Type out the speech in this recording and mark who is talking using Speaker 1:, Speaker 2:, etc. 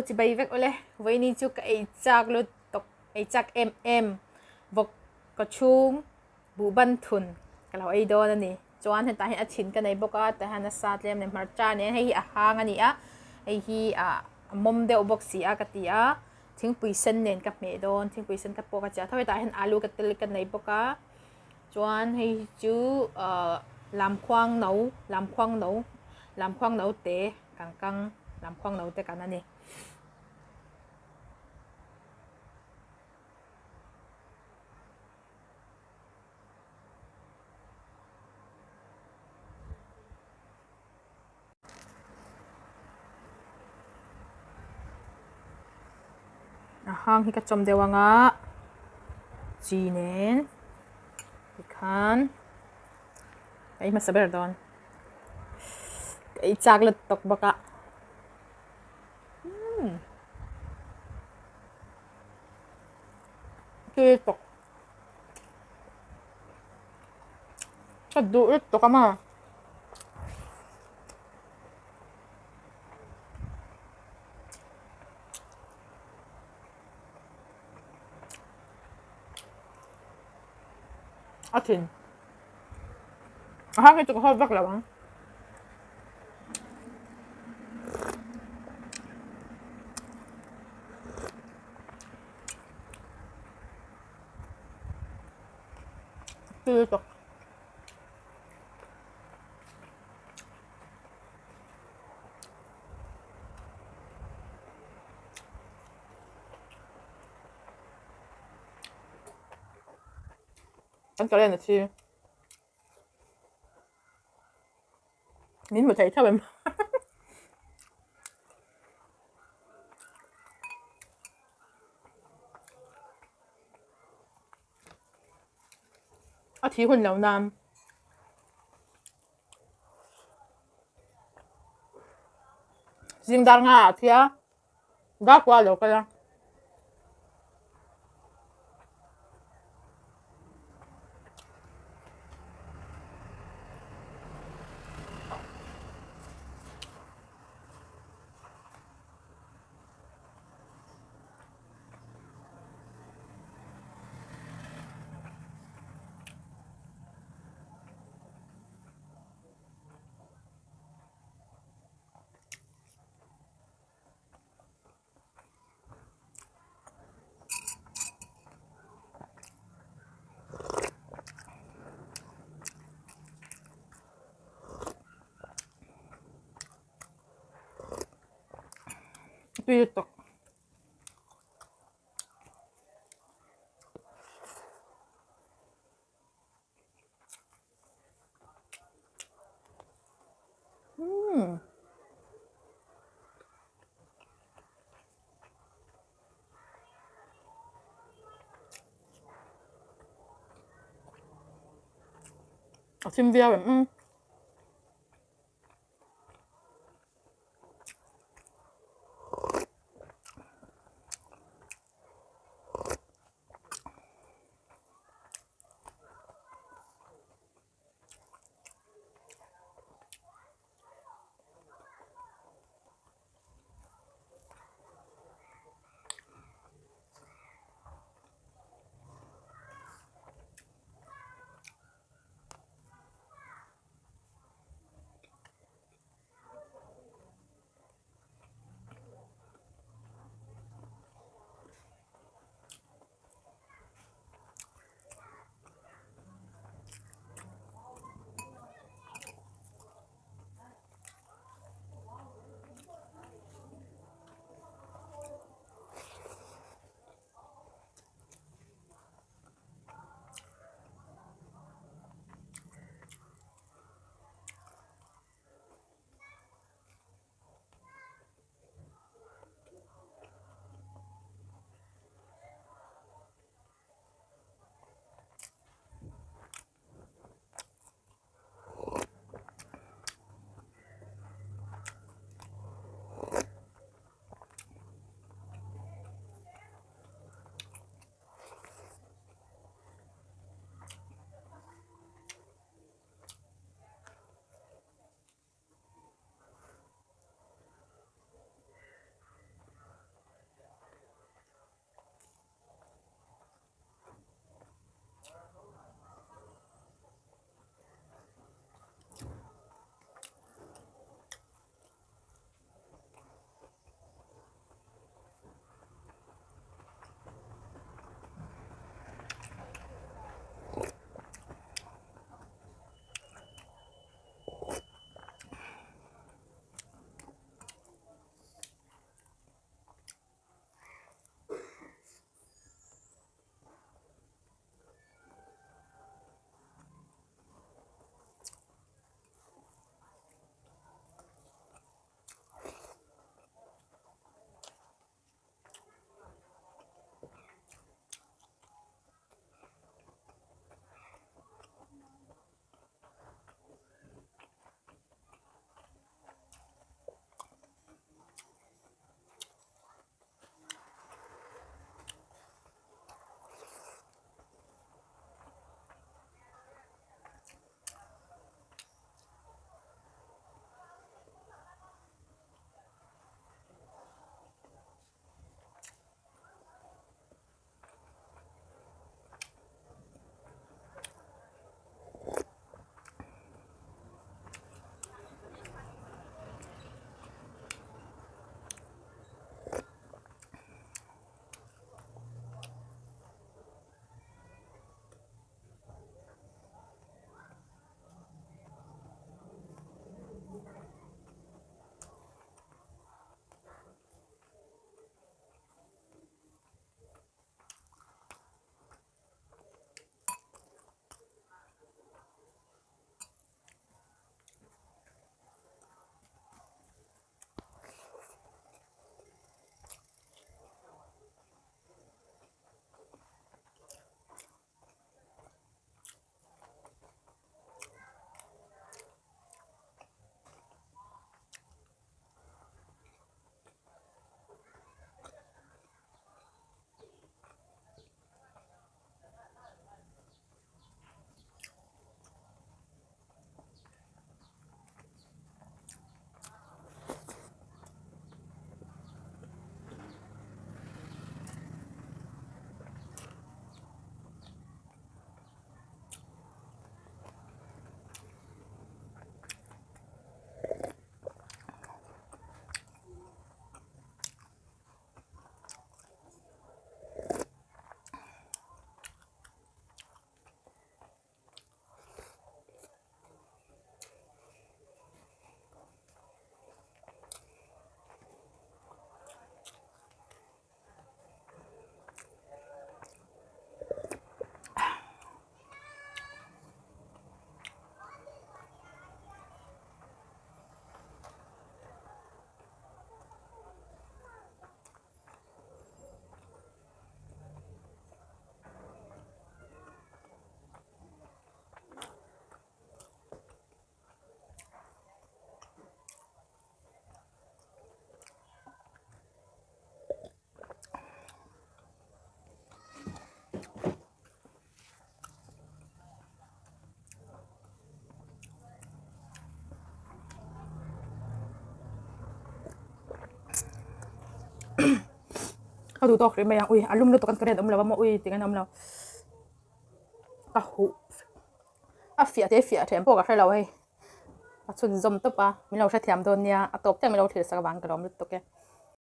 Speaker 1: Chibai vek ule. Vawiini chu ka ei chak lutuk, ei chak em em vawk ka chhung buh ban thun ka lo ei dawn a ni. Chuan hetah hian a thin ka nei bawk a, tah hian a sa tlem leh hmarcha nen hei hi a hang a ni a, hei hi ah a mawm deuh bawk si a ka ti a, thingpui sen nen ka hmeh dawn, thingpui sen ka pawh ka chiah tho hetah hian alu ka tel ka nei bawk a, chuan hei hi chu ah lamkhuang no lamkhuang no lamkhuang no te kan kang lamkhuang no te kan a ni. A hang hi ka chawm deuh ang a chi nen tikhan ka ei hmasa ber dawn ka ei chak lutuk bawk a umm tui tawk. Ka duh lutuk a maw. A thin. A hang hi chu ka haw vak lo ang. Tui tawk. Kan current a thi. Min hmu thei theuh em? A thi hun lo nan. Zing dar nga ah thia dar kua a lo kal a. Tui lutuk. Umm. A thim viau em umm. Ka duh tawk rih mai ang ui a lum lutuk an ka ren awm lo a maw ui tih an awm lo ka huh a fiah te fiah then pawh ka hre lo hei ka chhunzawm tawp a min lo hrethiam dawn nia a tawp thleng min lo thlir sak avang ka lawm lutuk e.